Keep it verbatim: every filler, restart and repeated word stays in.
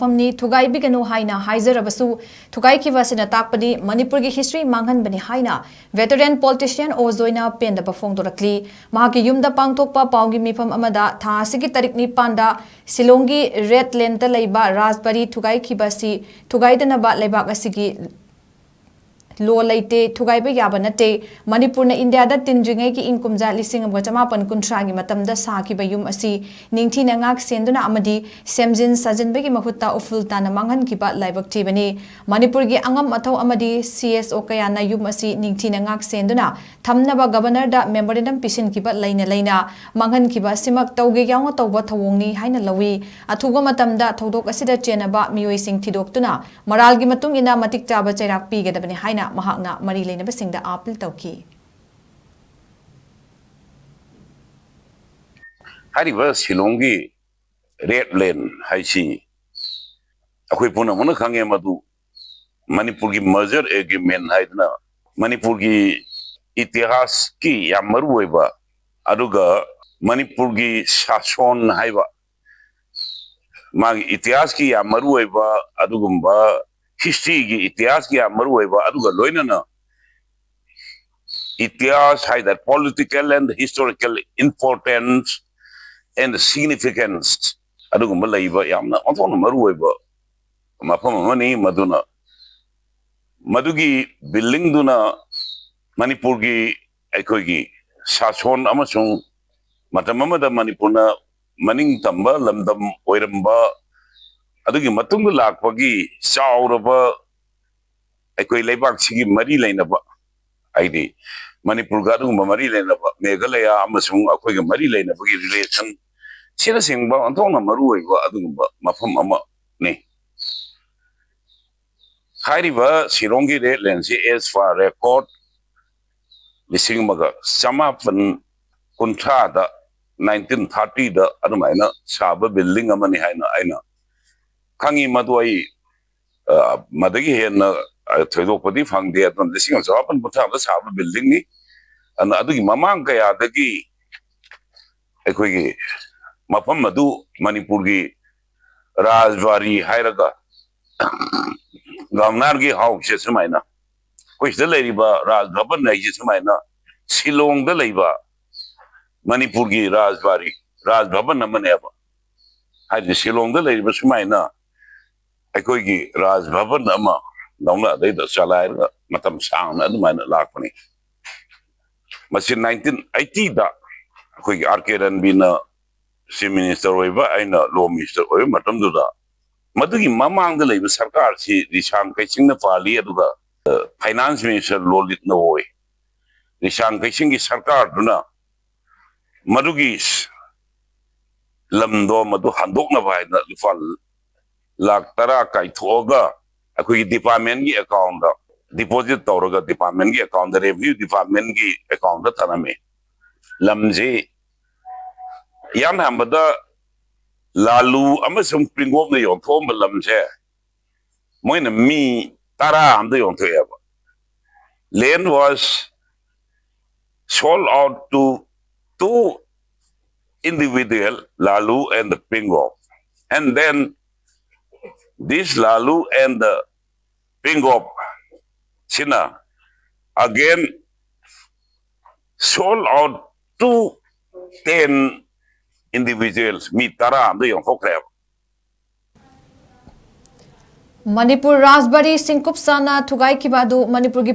ꯐꯝꯅꯤ, ꯊꯨꯒꯥꯏꯕꯤꯒꯅꯨ ꯍꯥꯏꯅ ꯍꯥꯏꯖꯔꯕꯁꯨ, ꯊꯨꯒꯥꯏꯈꯤꯕ ꯑꯁꯤꯅ ꯇꯥꯛꯄꯗꯤ ꯃꯅꯤꯄꯨꯔꯒꯤ history ꯃꯥꯡꯍꯟꯕꯅꯤ ꯍꯥꯏꯅ veteran politician ꯑꯣ ꯖꯣꯏꯅ ꯄꯦꯟꯗꯕ ꯐꯣꯡꯗꯣꯔꯛꯂꯤ꯫ ꯃꯍꯥꯛꯀꯤ ꯌꯨꯝꯗ ꯄꯥꯡꯊꯣꯛꯄ ꯄꯥꯎꯒꯤ ꯃꯤꯐꯝ ꯑꯃꯗ ꯊꯥ ꯑꯁꯤꯒꯤ ꯇꯥꯔꯤꯛ ꯅꯤꯄꯥꯟꯗ ꯁꯤꯂꯣꯡꯒꯤ ꯔꯦꯗ ꯂꯦꯟꯗ ꯂꯩꯕ ꯔꯥꯖꯕꯥꯔꯤ ꯊꯨꯒꯥꯏꯈꯤꯕ ꯑꯁꯤ ꯊꯨꯒꯥꯏꯗꯅꯕ ꯂꯩꯕꯥꯛ ꯑꯁꯤꯒꯤ ꯂꯣ ꯂꯩꯇꯦ, ꯊꯨꯒꯥꯏꯕ ꯌꯥꯕ ꯅꯠꯇꯦ꯫ ꯃꯅꯤꯄꯨꯔꯅ ꯏꯟꯗꯤꯌꯥꯗ ꯇꯤꯟꯗ꯭ꯔꯤꯉꯩꯒꯤ ꯏꯪ ꯀꯨꯝꯖꯥ ꯂꯤꯁꯤꯡ ꯑꯃꯒ ꯆꯃꯥꯄꯟ ꯀꯨꯟꯊ꯭ꯔꯥꯒꯤ ꯃꯇꯝꯗ ꯁꯥꯈꯤꯕ ꯌꯨꯝ ꯑꯁꯤ ꯅꯤꯡꯊꯤꯅ ꯉꯥꯛ ꯁꯦꯟꯗꯨꯅ ꯑꯃꯗꯤ ꯁꯦꯝꯖꯤꯟ ꯁꯥꯖꯤꯟꯕꯒꯤ ꯃꯍꯨꯠꯇ ꯎꯐꯨꯜ ꯇꯥꯅ ꯃꯥꯡꯍꯟꯈꯤꯕ ꯂꯥꯏꯕꯛ ꯊꯤꯕꯅꯤ꯫ ꯃꯅꯤꯄꯨꯔꯒꯤ ꯑꯉꯝ ꯑꯊꯧ ꯑꯃꯗꯤ C S O ꯀꯌꯥꯅ ꯌꯨꯝ ꯑꯁꯤ ꯅꯤꯡꯊꯤꯅ ꯉꯥꯛ ꯁꯦꯟꯗꯨꯅ ꯊꯝꯅꯕ Governor ꯗ memorandum ꯄꯤꯁꯤꯟꯈꯤꯕ ꯂꯩꯅ ꯂꯩꯅ ꯃꯥꯡꯍꯟꯈꯤꯕ ꯑꯁꯤꯃꯛ ꯇꯧꯒꯦ ꯌꯥꯎꯅ ꯇꯧꯕ ꯊꯧꯑꯣꯡꯅꯤ ꯍꯥꯏꯅ ꯂꯧꯏ꯫ ꯑꯊꯨꯕ ꯃꯇꯝꯗ ꯊꯧꯗꯣꯛ ꯑꯁꯤꯗ ꯆꯦꯟꯅꯕ ꯃꯤꯑꯣꯏꯁꯤꯡ ꯊꯤꯗꯣꯛꯇꯨꯅ ꯃꯔꯥꯜꯒꯤ ꯃꯇꯨꯡ ꯏꯟꯅ ꯃꯇꯤꯛ ꯆꯥꯕ ꯆꯩꯔꯥꯛ ꯄꯤꯒꯗꯕꯅꯤ ꯍꯥꯏꯅ ꯃꯍꯥꯛꯅ ꯃꯔꯤ ꯂꯩꯅꯕꯁꯤꯡꯗ ꯑꯥꯄꯤꯜ ꯇꯧꯈꯤ꯫ ꯍꯥꯏꯔꯤꯕ ꯁꯤꯂꯣꯡꯒꯤ ꯔꯦꯗ ꯂꯦꯟ ꯍꯥꯏꯁꯤ ꯑꯩꯈꯣꯏ ꯄꯨꯝꯅꯃꯛꯅ ꯈꯪꯉꯦ, ꯃꯗꯨ ꯃꯅꯤꯄꯨꯔꯒꯤ merger agreement ꯍꯥꯏꯗꯅ ꯃꯅꯤꯄꯨꯔꯒꯤ ꯏꯇꯤꯍꯥꯁꯀꯤ ꯌꯥꯝ ꯃꯔꯨ ꯑꯣꯏꯕ, ꯑꯗꯨꯒ ꯃꯅꯤꯄꯨꯔꯒꯤ ꯁꯥꯁꯣꯟ ꯍꯥꯏꯕ ꯃꯥꯒꯤ ꯏꯇꯤꯍꯥꯁꯀꯤ ꯌꯥꯝ ꯃꯔꯨ ꯑꯣꯏꯕ, ꯑꯗꯨꯒꯨꯝꯕ history ꯒꯤ ꯏꯇꯤꯍꯥꯁꯀꯤ ꯌꯥꯝ ꯃꯔꯨ ꯑꯣꯏꯕ, ꯑꯗꯨꯒ ꯂꯣꯏꯅꯅ ꯏꯇꯤꯍꯥꯁ ꯍꯥꯏꯇꯥꯔꯦ, political and historical importance and significance ꯑꯗꯨꯒꯨꯝꯕ ꯂꯩꯕ ꯌꯥꯝꯅ ꯑꯣꯟꯊꯣꯛꯅ ꯃꯔꯨ ꯑꯣꯏꯕ ꯃꯐꯝ ꯑꯃꯅꯤ꯫ ꯃꯗꯨꯅ ꯃꯗꯨꯒꯤ building ꯗꯨꯅ ꯃꯅꯤꯄꯨꯔꯒꯤ ꯑꯩꯈꯣꯏꯒꯤ ꯁꯥꯁꯣꯟ ꯑꯃꯁꯨꯡ ꯃꯇꯝ ꯑꯃꯗ ꯃꯅꯤꯄꯨꯔꯅ ꯃꯅꯤꯡ ꯇꯝꯕ ꯂꯝꯗꯝ ꯑꯣꯏꯔꯝꯕ, ꯑꯗꯨꯒꯤ ꯃꯇꯨꯡꯗ ꯂꯥꯛꯄꯒꯤ ꯆꯥꯎꯔꯕ ꯑꯩꯈꯣꯏ ꯂꯩꯕꯥꯛꯁꯤꯒꯤ ꯃꯔꯤ ꯂꯩꯅꯕ, ꯍꯥꯏꯗꯤ ꯃꯅꯤꯄꯨꯔꯒ ꯑꯗꯨꯒꯨꯝꯕ ꯃꯔꯤ ꯂꯩꯅꯕ, ꯃꯦꯘꯥꯂꯌꯥ ꯑꯃꯁꯨꯡ ꯑꯩꯈꯣꯏꯒ ꯃꯔꯤ ꯂꯩꯅꯕꯒꯤ relation ꯁꯤꯅꯆꯤꯡꯕ ꯑꯣꯟꯊꯣꯛꯅ ꯃꯔꯨ ꯑꯣꯏꯕ ꯑꯗꯨꯒꯨꯝꯕ ꯃꯐꯝ ꯑꯃꯅꯤ꯫ ꯍꯥꯏꯔꯤꯕ ꯁꯤꯂꯣꯡꯒꯤ ꯔꯦꯗ ꯂꯦꯟꯁꯤ as per record ꯂꯤꯁꯤꯡ ꯑꯃꯒ ꯆꯃꯥꯄꯟ ꯀꯨꯟꯊ꯭ꯔꯥꯗ, nineteen thirty ꯗ ꯑꯗꯨꯃꯥꯏꯅ ꯁꯥꯕ building ꯑꯃꯅꯤ ꯍꯥꯏꯅ ꯑꯩꯅ ꯈꯪꯉꯤ꯫ ꯃꯗꯨ ꯑꯩ, ꯑ, ꯃꯗꯒꯤ ꯍꯦꯟꯅ, ꯑ, ꯊꯣꯏꯗꯣꯛꯄꯗꯤ ꯐꯪꯗꯦ꯫ ꯑꯗꯨꯅ ꯂꯤꯁꯤꯡ ꯑꯃ ꯆꯃꯥꯄꯟ ꯀꯨꯟꯊ꯭ꯔꯥꯗ ꯁꯥꯕ building ꯅꯤ꯫ ꯑꯗꯨꯅ ꯑꯗꯨꯒꯤ ꯃꯃꯥꯡ ꯀꯌꯥꯗꯒꯤ ꯑꯩꯈꯣꯏꯒꯤ ꯃꯐꯝ ꯑꯗꯨ ꯃꯅꯤꯄꯨꯔꯒꯤ ꯔꯥꯖꯕꯥꯔꯤ ꯍꯥꯏꯔꯒ ꯒꯕꯔꯅꯔꯒꯤ ꯍꯥꯎꯁꯁꯦ ꯁꯨꯃꯥꯏꯅ, ꯑꯩꯈꯣꯏ ꯁꯤꯗ ꯂꯩꯔꯤꯕ ꯔꯥꯖ ꯚꯕꯟ ꯍꯥꯏꯁꯦ ꯁꯨꯃꯥꯏꯅ ꯁꯤꯂꯣꯡꯗ ꯂꯩꯕ ꯃꯅꯤꯄꯨꯔꯒꯤ ꯔꯥꯖꯕꯥꯔꯤ, ꯔꯥꯖ ꯚꯕꯟ ꯑꯃꯅꯦꯕ꯫ ꯍꯥꯏꯗꯤ ꯁꯤꯂꯣꯡꯗ ꯂꯩꯔꯤꯕ ꯁꯨꯃꯥꯏꯅ ꯑꯩꯈꯣꯏꯒꯤ ꯔꯥꯖ ꯚꯕꯟ ꯑꯃ ꯂꯧꯅ ꯑꯗꯩꯗ ꯆꯂꯥꯏꯔꯒ ꯃꯇꯝ ꯁꯥꯡꯅ ꯑꯗꯨꯃꯥꯏꯅ ꯂꯥꯛꯄꯅꯤ꯫ ꯃꯁꯤ ꯅꯥꯏꯟꯇꯤꯟ ꯑꯩꯠꯇꯤꯗ ꯑꯩꯈꯣꯏꯒꯤ ꯑꯥꯔ ꯀꯦ ꯔꯟꯕꯤꯅ ꯆꯤꯐ ꯃꯤꯅꯤꯁꯇꯔ ꯑꯣꯏꯕ, ꯑꯩꯅ ꯂꯣ ꯃꯤꯅꯤꯁꯇꯔ ꯑꯣꯏꯕ ꯃꯇꯝꯗꯨꯗ ꯃꯗꯨꯒꯤ ꯃꯃꯥꯡꯗ ꯂꯩꯕ ꯁꯔꯀꯥꯔꯁꯤ ꯔꯤꯁꯥꯡ ꯀꯩꯁꯤꯡꯅ ꯄꯥꯜꯂꯤ, ꯑꯗꯨꯒ ꯐꯥꯏꯅꯥꯟꯁ ꯃꯤꯅꯤꯁꯇꯔ ꯂꯣꯂꯤꯠꯅ ꯑꯣꯏ꯫ ꯔꯤꯁꯥꯡ ꯀꯩꯁꯤꯡꯒꯤ ꯁꯔꯀꯥꯔꯗꯨꯅ ꯃꯗꯨꯒꯤ ꯂꯝꯗꯣ ꯃꯗꯨ ꯍꯟꯗꯣꯛꯅꯕ ꯍꯥꯏꯅ ꯂꯨꯄꯥ ꯂꯥꯈ ꯇꯔꯥ ꯀꯥꯏꯊꯣꯛꯑꯒ ꯑꯩꯈꯣꯏꯒꯤ ꯗꯤꯄꯥꯔꯠꯃꯦꯟꯒꯤ ꯑꯦꯀꯥꯎꯟꯗ ꯗꯤꯄꯣꯖꯤꯠ ꯇꯧꯔꯒ ꯗꯤꯄꯥꯔꯠꯃꯦꯟꯒꯤ ꯑꯦꯀꯥꯎꯟꯗ, ꯔꯦꯚꯤꯅ꯭ꯌꯨ ꯗꯤꯄꯥꯔꯠꯃꯦꯟꯒꯤ ꯑꯦꯀꯥꯎꯟꯗ ꯊꯅꯝꯃꯤ꯫ ꯂꯝꯁꯤ ꯏꯍꯥꯟ ꯍꯥꯟꯕꯗ ꯂꯥꯂꯨ ꯑꯃꯁꯨꯡ ꯄ꯭ꯔꯤꯡꯒꯣꯞꯅ ꯌꯣꯟꯊꯣꯛꯑꯝꯕ ꯂꯝꯁꯦ ꯃꯣꯏꯅ ꯃꯤ ꯇꯔꯥ ꯑꯝꯗ ꯌꯣꯟꯊꯣꯛꯑꯦꯕ꯫ Land was sold out to two individual, Lalu and the Pingop. And then this Lalu and the Pingop ꯁꯤꯅ again sold out to ten individuals, ꯃꯤ ꯇꯔꯥ ꯑꯝꯗ ꯌꯣꯟꯊꯣꯛꯈ꯭ꯔꯦꯕ꯫ ꯃꯅꯤꯄꯨꯔ ꯔꯥꯖꯕꯥꯔꯤ ꯁꯤꯡꯀꯨꯞ ꯆꯥꯅ ꯊꯨꯒꯥꯏꯈꯤꯕ ꯑꯗꯨ ꯃꯅꯤꯄꯨꯔꯒꯤ